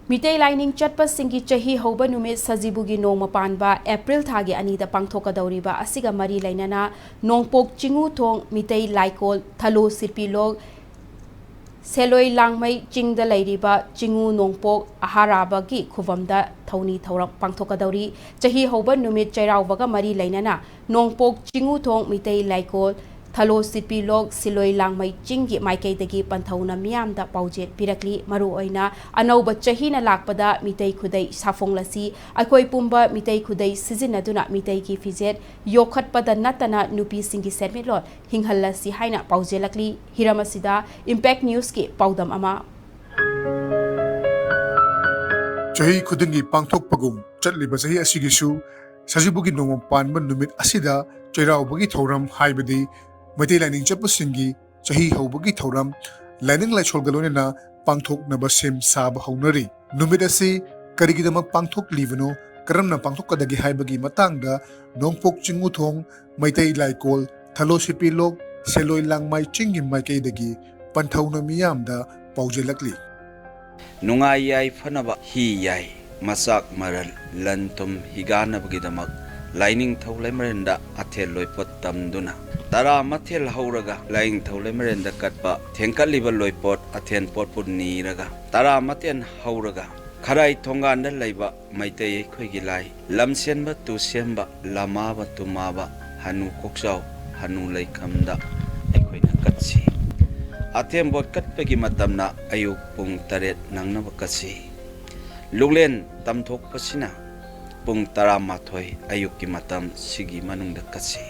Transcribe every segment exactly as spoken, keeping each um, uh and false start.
ꯃꯤꯇꯩ ꯂꯥꯏꯅꯤꯡ ꯆꯠꯄꯁꯤꯡꯒꯤ ꯆꯍꯤ ꯍꯧꯕ ꯅꯨꯃꯤꯠ ꯁꯖꯤꯕꯨꯒꯤ ꯅꯣꯡꯃ ꯄꯥꯟꯕ ꯑꯦꯄ꯭ꯔꯤꯜ ꯊꯥꯒꯤ ꯑꯅꯤꯗ ꯄꯥꯡꯊꯣꯛꯀꯗꯧꯔꯤꯕ ꯑꯁꯤꯒ ꯃꯔꯤ ꯂꯩꯅꯅ ꯅꯣꯡꯄꯣꯛ ꯆꯤꯡꯉꯨꯊꯣꯡ ꯃꯤꯇꯩ ꯂꯥꯏꯀꯣꯜ ꯊꯂꯣ ꯁꯤꯠꯄꯤꯂꯣꯛ ꯁꯦꯂꯣꯏ ꯂꯥꯡꯃꯩ ꯆꯤꯡꯗ ꯂꯩꯔꯤꯕ ꯆꯤꯡꯉꯨ ꯅꯣꯡꯄꯣꯛ ꯑꯍꯥꯔꯥꯕꯒꯤ ꯈꯨꯕꯝꯗ ꯊꯧꯅꯤ ꯊꯧꯔꯝ ꯄꯥꯡꯊꯣꯛꯀꯗꯧꯔꯤ꯫ ꯆꯍꯤ ꯍꯧꯕ ꯅꯨꯃꯤꯠ ꯆꯩꯔꯥꯎꯕꯒ ꯃꯔꯤ ꯂꯩꯅꯅ ꯅꯣꯡꯄꯣꯛ ꯆꯤꯡꯉꯨꯊꯣꯡ ꯃꯤꯇꯩ ꯂꯥꯏꯀꯣꯜ ꯊꯂꯣ ꯁꯤꯠꯄꯤꯂꯣꯛ ꯁꯤꯂꯣꯏ ꯂꯥꯡꯃꯩ ꯆꯤꯡꯒꯤ ꯃꯥꯏꯀꯩꯗꯒꯤ ꯄꯟꯊꯧꯅ ꯃꯤꯌꯥꯝꯗ ꯄꯥꯎꯖꯦꯜ ꯄꯤꯔꯛꯂꯤ꯫ ꯃꯔꯨꯑꯣꯏꯅ ꯑꯅꯧꯕ ꯆꯍꯤꯅ ꯂꯥꯛꯄꯗ ꯃꯤꯇꯩ ꯈꯨꯗꯩ ꯁꯥꯐꯣꯡꯂꯁꯤ꯫ ꯑꯩꯈꯣꯏ ꯄꯨꯝꯕ ꯃꯤꯇꯩ ꯈꯨꯗꯩ ꯁꯤꯖꯤꯟꯅꯗꯨꯅ ꯃꯤꯇꯩꯒꯤ ꯐꯤꯖꯦꯠ ꯌꯣꯛꯈꯠꯄꯗ ꯅꯠꯇꯅ ꯅꯨꯄꯤꯁꯤꯡꯒꯤ ꯁꯦꯟꯃꯤꯠꯂꯣꯟ ꯍꯤꯡꯍꯜꯂꯁꯤ ꯍꯥꯏꯅ ꯄꯥꯎꯖꯦꯜꯂꯛꯂꯤ꯫ ꯍꯤꯔꯝ ꯑꯁꯤꯗ ꯏꯝꯄꯦꯛ ꯅ꯭ꯌꯨꯁꯀꯤ ꯄꯥꯎꯗꯝ ꯑꯃ꯫ ꯆꯍꯤ ꯈꯨꯗꯤꯡꯒꯤ ꯄꯥꯡꯊꯣꯛꯄꯒꯨꯝ ꯆꯠꯂꯤꯕ ꯆꯍꯤ ꯑꯁꯤꯒꯤꯁꯨ ꯁꯖꯤꯕꯨꯒꯤ ꯅꯣꯡꯃ ꯄꯥꯟꯕ ꯅꯨꯃꯤꯠ ꯑꯁꯤꯗ ꯆꯩꯔꯥꯎꯕꯒꯤ ꯊꯧꯔꯝ, ꯍꯥꯏꯕꯗꯤ ꯃꯩꯇꯩ ꯂꯥꯏꯅꯤꯡ ꯆꯠꯄꯁꯤꯡꯒꯤ ꯆꯍꯤ ꯍꯧꯕꯒꯤ ꯊꯧꯔꯝ, ꯂꯥꯏꯅꯤꯡ ꯂꯥꯏꯁꯣꯜꯒ ꯂꯣꯏꯅꯅ ꯄꯥꯡꯊꯣꯛꯅꯕ ꯁꯦꯝ ꯁꯥꯕ ꯍꯧꯅꯔꯤ꯫ ꯅꯨꯃꯤꯠ ꯑꯁꯤ ꯀꯔꯤꯒꯤꯗꯃꯛ ꯄꯥꯡꯊꯣꯛꯂꯤꯕꯅꯣ, ꯀꯔꯝꯅ ꯄꯥꯡꯊꯣꯛꯀꯗꯒꯦ ꯍꯥꯏꯕꯒꯤ ꯃꯇꯥꯡꯗ ꯅꯣꯡꯄꯣꯛ ꯆꯤꯡꯉꯨꯊꯣꯡ ꯃꯩꯇꯩ ꯂꯥꯏꯀꯣꯜ ꯊꯂꯣ ꯁꯤꯠꯄꯤꯂꯣꯛ ꯁꯦꯂꯣꯏ ꯂꯥꯡꯃꯥꯏ ꯆꯤꯡꯒꯤ ꯃꯥꯏꯀꯩꯗꯒꯤ ꯄꯟꯊꯧꯅ ꯃꯤꯌꯥꯝꯗ ꯄꯥꯎꯖꯦꯜꯂꯛꯂꯤ꯫ ꯅꯨꯡꯉꯥꯏ ꯌꯥꯏꯐꯅꯕ ꯍꯤ ꯌꯥꯏ ꯃꯆꯥꯛ ꯃꯔꯜ ꯂꯟ ꯊꯨꯝ ꯍꯤꯒꯥꯟꯅꯕꯒꯤꯗꯃꯛ ꯂꯥꯏꯅꯤꯡꯊꯧ ꯂꯩꯃꯔꯦꯟꯗ ꯑꯊꯦꯜ ꯂꯣꯏꯄꯣꯠ ꯇꯝꯗꯨꯅ ꯇꯔꯥ ꯃꯊꯦꯜ ꯍꯧꯔꯒ ꯂꯥꯏꯅꯤꯡꯊꯧ ꯂꯩꯃꯔꯦꯟꯗ ꯀꯠꯄ ꯊꯦꯡꯀꯠꯂꯤꯕ ꯂꯣꯏꯄꯣꯠ ꯑꯊꯦꯟ ꯄꯣꯠꯄꯨ ꯅꯤꯔꯒ ꯇꯔꯥ ꯃꯊꯦꯜ ꯍꯧꯔꯒ ꯈꯔꯥꯏ ꯊꯣꯡꯒꯥꯟꯗ ꯂꯩꯕ ꯃꯩꯇꯩ ꯑꯩꯈꯣꯏꯒꯤ ꯂꯥꯏ ꯂꯝꯁꯦꯟꯕ ꯇꯨꯁꯦꯝꯕ ꯂꯃꯥꯕ ꯇꯨꯃꯥꯕ ꯍꯅꯨ ꯀꯣꯛꯆꯥꯎ ꯍꯅꯨ ꯂꯩꯈꯝꯗ ꯑꯩꯈꯣꯏꯅ ꯀꯠꯁꯤ꯫ ꯑꯊꯦꯟ ꯄꯣꯠ ꯀꯠꯄꯒꯤ ꯃꯇꯝꯅ ꯑꯌꯨꯛ ꯄꯨꯡ ꯇꯔꯦꯠ ꯅꯪꯅꯕ ꯀꯠꯁꯤ꯫ ꯂꯨꯛꯂꯦꯟ ꯇꯝꯊꯣꯛꯄꯁꯤꯅ ꯄꯨꯡ ꯇꯔꯥꯃꯥꯊꯣꯏ ꯑꯌꯨꯛꯀꯤ ꯃꯇꯝ ꯁꯤꯒꯤ ꯃꯅꯨꯡꯗ ꯀꯠꯁꯤ꯫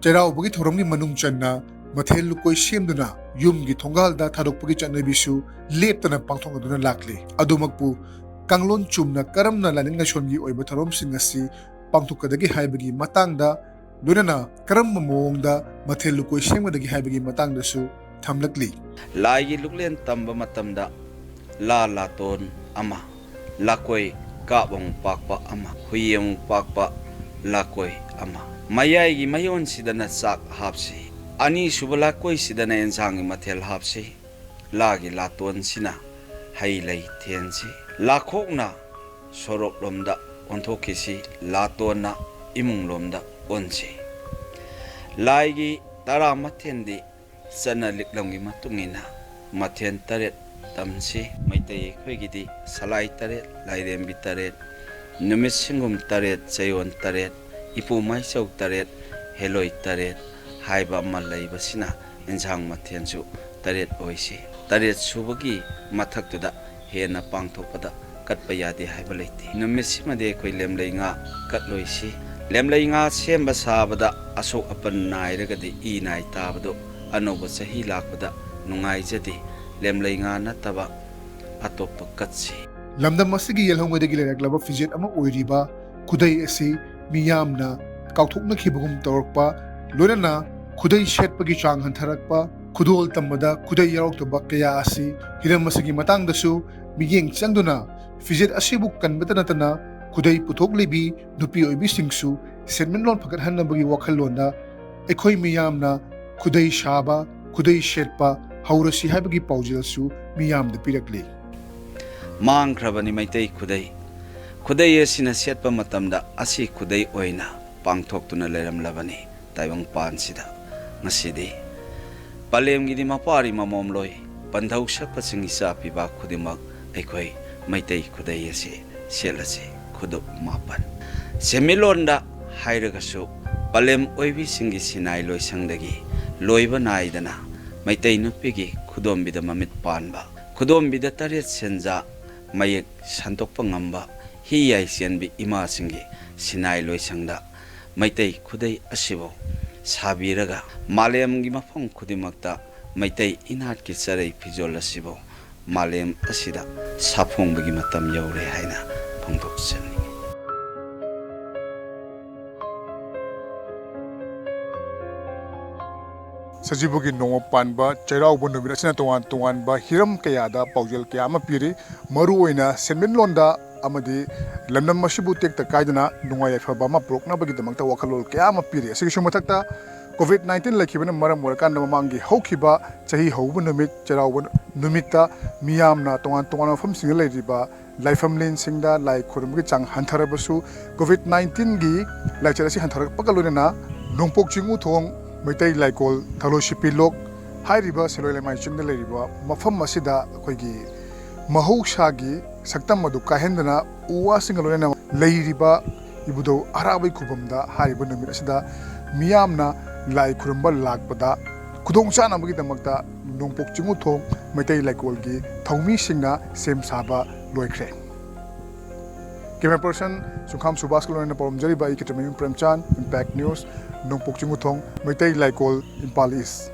ꯆꯩꯔꯥꯎꯕꯒꯤ ꯊꯧꯔꯝꯒꯤ ꯃꯅꯨꯡ ꯆꯟꯅ ꯃꯊꯦꯜ ꯂꯨꯀꯣꯏ ꯁꯦꯝꯗꯨꯅ ꯌꯨꯝꯒꯤ ꯊꯣꯡꯒꯥꯜꯗ ꯊꯥꯗꯣꯛꯄꯒꯤ ꯆꯠꯅꯕꯤꯁꯨ ꯂꯦꯞꯇꯅ ꯄꯥꯡꯊꯣꯛꯅꯗꯨꯅ ꯂꯥꯛꯂꯤ꯫ ꯑꯗꯨꯃꯛꯄꯨ ꯀꯥꯡꯂꯣꯟ ꯆꯨꯝꯅ ꯀꯔꯝꯅ ꯂꯥꯏꯅꯤꯡ ꯂꯥꯏꯁꯣꯟꯒꯤ ꯑꯣꯏꯕ ꯊꯧꯔꯝꯁꯤꯡ ꯑꯁꯤ ꯄꯥꯡꯊꯣꯛꯀꯗꯒꯦ ꯍꯥꯏꯕꯒꯤ ꯃꯇꯥꯡꯗ, ꯂꯣꯏꯅꯅ ꯀꯔꯝꯕ ꯃꯑꯣꯡꯗ ꯃꯊꯦꯜ ꯂꯨꯀꯣꯏ ꯁꯦꯝꯒꯗꯒꯦ ꯍꯥꯏꯕꯒꯤ ꯃꯇꯥꯡꯗꯁꯨ ꯊꯝꯂꯛꯂꯤ꯫ ꯂꯥꯏꯒꯤ ꯂꯨꯛꯂꯦꯟ ꯇꯝꯕ ꯃꯇꯝꯗ ꯂꯥ ꯂꯥꯇꯣꯟ ꯑꯃ, ꯂꯥꯀꯣꯏ ꯀꯥꯞ ꯑꯃꯨꯛ ꯄꯥꯛꯄ ꯑꯃ, ꯍꯨꯏ ꯑꯃꯨꯛ ꯄꯥꯛꯄ ꯂꯥꯀꯣꯏ ꯑꯃ꯫ ꯃꯌꯥꯏꯒꯤ ꯃꯌꯣꯟꯁꯤꯗꯅ ꯆꯥꯛ ꯍꯥꯞꯁꯤ꯫ ꯑꯅꯤꯁꯨꯕ ꯂꯥꯀꯣꯏꯁꯤꯗꯅ ꯑꯦꯟꯁꯥꯡꯒꯤ ꯃꯊꯦꯜ ꯍꯥꯞꯁꯤ꯫ ꯂꯥꯒꯤ ꯂꯥꯇꯣꯟꯁꯤꯅ ꯍꯩ ꯂꯩ ꯊꯦꯟꯁꯤ꯫ ꯂꯥꯈꯣꯛꯅ ꯁꯣꯔꯣꯛꯂꯣꯝꯗ ꯑꯣꯟꯊꯣꯛꯈꯤꯁꯤ, ꯂꯥꯇꯣꯟꯅ ꯏꯃꯨꯡꯂꯣꯝꯗ ꯑꯣꯟꯁꯤ꯫ ꯂꯥꯏꯒꯤ ꯇꯔꯥꯃꯥꯊꯦꯟꯗꯤ ꯆꯠꯅ ꯂꯤꯛꯂꯝꯒꯤ ꯃꯇꯨꯡ ꯏꯟꯅ ꯃꯊꯦꯟ ꯇꯔꯦꯠ ꯇꯝꯁꯤ꯫ ꯃꯩꯇꯩ ꯑꯩꯈꯣꯏꯒꯤꯗꯤ ꯁꯂꯥꯏ ꯇꯔꯦꯠ, ꯂꯥꯏꯔꯦꯝꯕꯤ ꯇꯔꯦꯠ, ꯅꯨꯃꯤꯠ ꯁꯤꯡꯒꯨꯝ ꯇꯔꯦꯠ, ꯆꯌꯣꯜ ꯇꯔꯦꯠ, ꯏꯄꯨ ꯃꯥꯏꯆꯧ ꯇꯔꯦꯠ, ꯍꯦꯂꯣꯏ ꯇꯔꯦꯠ ꯍꯥꯏꯕ ꯑꯃ ꯂꯩꯕꯁꯤꯅ ꯏꯟꯁꯥꯡ ꯃꯊꯦꯜꯁꯨ ꯇꯔꯦꯠ ꯑꯣꯏꯁꯤ꯫ ꯇꯔꯦꯠ ꯁꯨꯕꯒꯤ ꯃꯊꯛꯇꯨꯗ ꯍꯦꯟꯅ ꯄꯥꯡꯊꯣꯛꯄꯗ ꯀꯠꯄ ꯌꯥꯗꯦ ꯍꯥꯏꯕ ꯂꯩꯇꯦ꯫ ꯅꯨꯃꯤꯠꯁꯤꯃꯗꯤ ꯑꯩꯈꯣꯏ ꯂꯦꯝꯂꯩ ꯉꯥ ꯀꯠꯂꯣꯏꯁꯤ꯫ ꯂꯦꯝꯂꯩ ꯉꯥ ꯁꯦꯝꯕ ꯁꯥꯕꯗ ꯑꯁꯣꯛ ꯑꯄꯟ ꯅꯥꯏꯔꯒꯗꯤ ꯏ ꯅꯥꯏ ꯇꯥꯕꯗꯨ ꯑꯅꯧꯕ ꯆꯍꯤ ꯂꯥꯛꯄꯗ ꯅꯨꯡꯉꯥꯏꯖꯗꯦ꯫ ꯂꯦꯝꯂꯩ ꯉꯥ ꯅꯠꯇꯕ ꯑꯇꯣꯞꯄ ꯀꯠꯁꯤ꯫ ꯂꯝꯗꯝ ꯑꯁꯤꯒꯤ ꯌꯦꯜꯍꯧꯉꯩꯗꯒꯤ ꯂꯩꯔꯛꯂꯕ ꯐꯤꯖꯦꯠ ꯑꯃ ꯑꯣꯏꯔꯤꯕ ꯈꯨꯗꯩ ꯑꯁꯤ ꯃꯤꯌꯥꯝꯅ ꯀꯥꯎꯊꯣꯛꯅꯈꯤꯕꯒꯨꯝ ꯇꯧꯔꯛꯄ, ꯂꯣꯏꯅꯅ ꯈꯨꯗꯩ ꯁꯦꯠꯄꯒꯤ ꯆꯥꯡ ꯍꯟꯊꯔꯛꯄ, ꯈꯨꯗꯣꯜ ꯇꯝꯕꯗ ꯈꯨꯗꯩ ꯌꯥꯎꯔꯛꯇꯕ ꯀꯌꯥ ꯑꯁꯤ, ꯍꯤꯔꯝ ꯑꯁꯤꯒꯤ ꯃꯇꯥꯡꯗꯁꯨ ꯃꯤꯠꯌꯦꯡ ꯆꯪꯗꯨꯅ ꯐꯤꯖꯦꯠ ꯑꯁꯤꯕꯨ ꯀꯟꯕꯇ ꯅꯠꯇꯅ ꯈꯨꯗꯩ ꯄꯨꯊꯣꯛꯂꯤꯕꯤ ꯅꯨꯄꯤ ꯑꯣꯏꯕꯤꯁꯤꯡꯁꯨ ꯁꯦꯟꯃꯤꯠꯂꯣꯟ ꯐꯒꯠꯍꯟꯅꯕꯒꯤ ꯋꯥꯈꯜꯂꯣꯟꯗ ꯑꯩꯈꯣꯏ ꯃꯤꯌꯥꯝꯅ ꯈꯨꯗꯩ ꯁꯥꯕ, ꯈꯨꯗꯩ ꯁꯦꯠꯄ ꯍꯧꯔꯁꯤ ꯍꯥꯏꯕꯒꯤ ꯄꯥꯎꯖꯦꯜꯁꯨ ꯃꯤꯌꯥꯝꯗ ꯄꯤꯔꯛꯂꯤ꯫ ꯃꯥꯡꯈ꯭ꯔꯕꯅꯤ ꯃꯩꯇꯩ ꯈꯨꯗꯩ꯫ ꯈꯨꯗꯩ ꯑꯁꯤꯅ ꯁꯦꯠꯄ ꯃꯇꯝꯗ ꯑꯁꯤ ꯈꯨꯗꯩ ꯑꯣꯏꯅ ꯄꯥꯡꯊꯣꯛꯇꯨꯅ ꯂꯩꯔꯝꯂꯕꯅꯤ ꯇꯥꯏꯕꯪꯄꯥꯟꯁꯤꯗ꯫ ꯉꯁꯤꯗꯤ ꯄꯂꯦꯝꯒꯤꯗꯤ ꯃꯄꯥꯔꯤ ꯃꯃꯣꯝꯂꯣꯏ, ꯄꯟꯊꯧ ꯁꯛꯄꯁꯤꯡ ꯏꯆꯥ ꯄꯤꯕ ꯈꯨꯗꯤꯡꯃꯛ ꯑꯩꯈꯣꯏ ꯃꯩꯇꯩ ꯈꯨꯗꯩ ꯑꯁꯤ ꯁꯦꯠꯂꯁꯤ꯫ ꯈꯨꯗꯨꯞ ꯃꯥꯄꯟ꯫ ꯁꯦꯟꯃꯤꯠꯂꯣꯟꯗ ꯍꯥꯏꯔꯒꯁꯨ ꯄꯂꯦꯝ ꯑꯣꯏꯕꯤꯁꯤꯡꯒꯤ ꯁꯤꯅꯥꯏ ꯂꯣꯏꯁꯪꯗꯒꯤ ꯂꯣꯏꯕ ꯅꯥꯏꯗꯅ ꯃꯩꯇꯩ ꯅꯨꯄꯤꯒꯤ ꯈꯨꯗꯣꯝꯕꯤꯗ ꯃꯃꯤꯠ ꯄꯥꯟꯕ, ꯈꯨꯗꯣꯝꯕꯤꯗ ꯇꯔꯦꯠ ꯁꯦꯟꯖꯥ ꯃꯌꯦꯛ ꯁꯟꯗꯣꯛꯄ ꯉꯝꯕ, ꯍꯤ ꯌꯥꯏ ꯆꯦꯟꯕꯤ ꯏꯃꯥꯁꯤꯡꯒꯤ ꯁꯤꯅꯥꯏ ꯂꯣꯏꯁꯪꯗ ꯃꯩꯇꯩ ꯈꯨꯗꯩ ꯑꯁꯤꯕꯨ ꯁꯥꯕꯤꯔꯒ ꯃꯥꯂꯦꯝꯒꯤ ꯃꯐꯝ ꯈꯨꯗꯤꯡꯃꯛꯇ ꯃꯩꯇꯩ ꯏꯅꯥꯠꯀꯤ ꯆꯔꯩ ꯐꯤꯖꯣꯜ ꯑꯁꯤꯕꯨ ꯃꯥꯂꯦꯝ ꯑꯁꯤꯗ ꯁꯥꯐꯣꯡꯕꯒꯤ ꯃꯇꯝ ꯌꯧꯔꯦ ꯍꯥꯏꯅ ꯐꯣꯡꯗꯣꯛꯆꯅꯤꯡꯏ꯫ ꯁꯖꯤꯕꯨꯒꯤ ꯅꯣꯡꯃ ꯄꯥꯟꯕ ꯆꯩꯔꯥꯎꯕ ꯅꯨꯃꯤꯠ ꯑꯁꯤꯅ ꯇꯣꯉꯥꯟ ꯇꯣꯉꯥꯟꯕ ꯍꯤꯔꯝ ꯀꯌꯥꯗ ꯄꯥꯎꯖꯦꯜ ꯀꯌꯥ ꯑꯃ ꯄꯤꯔꯤ꯫ ꯃꯔꯨꯑꯣꯏꯅ ꯁꯦꯟꯃꯤꯠꯂꯣꯟꯗ ꯑꯃꯗꯤ ꯂꯝꯗꯝ ꯑꯁꯤꯕꯨ ꯇꯦꯛꯇ ꯀꯥꯏꯗꯅ ꯅꯨꯡꯉꯥꯏ ꯌꯥꯏꯐꯕ ꯑꯃ ꯄꯨꯔꯛꯅꯕꯒꯤꯗꯃꯛꯇ ꯋꯥꯈꯜꯂꯣꯟ ꯀꯌꯥ ꯑꯃ ꯄꯤꯔꯤ꯫ ꯑꯁꯤꯒꯤꯁꯨ ꯃꯊꯛꯇ ꯀꯣꯚꯤꯗ ꯅꯥꯏꯟꯇꯤꯟ ꯂꯩꯈꯤꯕꯅ ꯃꯔꯝ ꯑꯣꯏꯔꯀꯥꯟꯗ ꯃꯃꯥꯡꯒꯤ ꯍꯧꯈꯤꯕ ꯆꯍꯤ ꯍꯧꯕ ꯅꯨꯃꯤꯠ, ꯆꯩꯔꯥꯎꯕ ꯅꯨꯃꯤꯠꯇ ꯃꯤꯌꯥꯝꯅ ꯇꯣꯉꯥꯟ ꯇꯣꯉꯥꯟꯕ ꯃꯐꯝꯁꯤꯡꯗ ꯂꯩꯔꯤꯕ ꯂꯥꯏꯐꯝꯂꯦꯟꯁꯤꯡꯗ ꯂꯥꯏ ꯈꯨꯔꯨꯝꯕꯒꯤ ꯆꯥꯡ ꯍꯟꯊꯔꯕꯁꯨ, ꯀꯣꯚꯤꯗ ꯅꯥꯏꯟꯇꯤꯟꯒꯤ ꯂꯥꯏꯆꯠ ꯑꯁꯤ ꯍꯟꯊꯔꯛꯄꯒ ꯂꯣꯏꯅꯅ ꯅꯣꯡꯄꯣꯛ ꯆꯤꯡ ꯎꯊꯣꯡ ꯃꯩꯇꯩ ꯂꯥꯏꯀꯣꯜ ꯊꯂꯣꯏ ꯁꯤꯄꯤ ꯂꯣꯛ ꯍꯥꯏꯔꯤꯕ ꯁꯦꯂꯣꯏ ꯂꯩꯃꯥꯏ ꯆꯤꯡꯗ ꯂꯩꯔꯤꯕ ꯃꯐꯝ ꯑꯁꯤꯗ ꯑꯩꯈꯣꯏꯒꯤ ꯃꯍꯧꯁꯥꯒꯤ ꯁꯛꯇꯝ ꯑꯗꯨ ꯀꯥꯏꯍꯟꯗꯅ ꯎ ꯋꯥꯁꯤꯡꯒ ꯂꯣꯏꯅꯅ ꯂꯩꯔꯤꯕ ꯏꯕꯨꯙꯧ ꯑꯔꯥꯕꯩ ꯈꯨꯕꯝꯗ ꯍꯥꯏꯔꯤꯕ ꯅꯨꯃꯤꯠ ꯑꯁꯤꯗ ꯃꯤꯌꯥꯝꯅ ꯂꯥꯏ ꯈꯨꯔꯨꯝꯕ ꯂꯥꯛꯄꯗ ꯈꯨꯗꯣꯡ ꯆꯥꯅꯕꯒꯤꯗꯃꯛꯇ ꯅꯣꯡꯄꯣꯛ ꯆꯤꯡꯎꯊꯣꯡ ꯃꯩꯇꯩ ꯂꯩꯀꯣꯜꯒꯤ ꯊꯧꯃꯤꯁꯤꯡꯅ ꯁꯦꯝ ꯁꯥꯕ ꯂꯣꯏꯈ꯭ꯔꯦ꯫ Camera person ꯁꯨꯡꯈꯥꯝ ꯁꯨꯕꯥꯁꯀ ꯂꯣꯏꯅꯅ ꯄꯥꯎꯔꯝꯖꯔꯤꯕ ꯑꯩ ꯈꯦꯇ꯭ꯔꯤꯃꯌꯨꯝ ꯄ꯭ꯔꯦꯝꯆꯥꯟ, Impact News, ꯅꯣꯡꯄꯣꯛ ꯆꯤꯡꯎꯊꯣꯡ ꯃꯩꯇꯩ ꯂꯩꯀꯣꯜ, ꯏꯝꯐꯥꯜ ꯏꯁ꯫